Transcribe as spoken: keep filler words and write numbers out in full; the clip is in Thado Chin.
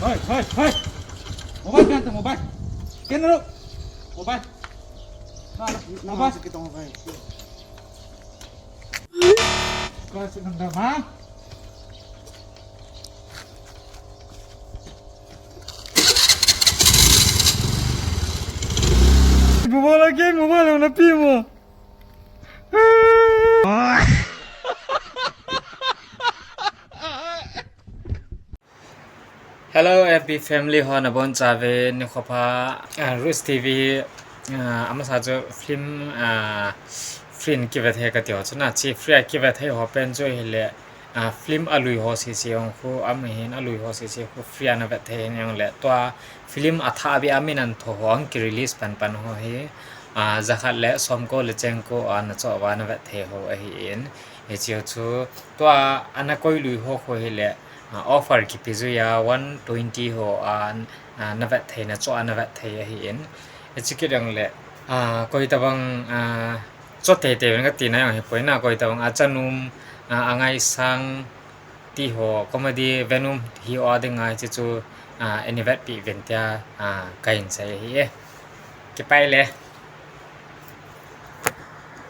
Hei, hei, hei. Mobile, mobile. Ken lo. Mobile. Mobile. Kasi ng dama. Mobile again, mobile ang napi mo. Hello F B family ho, nabonchauve, nikho pha. Ah, Roots T V, ah, amasa chu film, ah, free in kive thei kati ho chu na, chi free a kive thei ho pen chu hile, ah, film alui ho sese jong khu, amahin alui ho sese khu free a na ve thei jong le, tua film athah beh a min an tho ho, ang ki release pan pan ho hi, ah, jakhat le somko le chengko a na choh uva na ve thei ho ahin. Hiche chu tua ana koi lui ho khu hile, ah, offer kipe jui a one twenty ho a, ah, na ve thei, na choh a na ve thei ahin. Hiche kit jong le, ah, koi tabang, ah, choh teitei uvin kati na jong hipoi na, koi tabang a chanom, ah, angaisang ti ho, comedy venom hi o a dinga hiche chu, ah, nei vetpi uvin tia, ah, kahin sei ahi e. Kipa e le.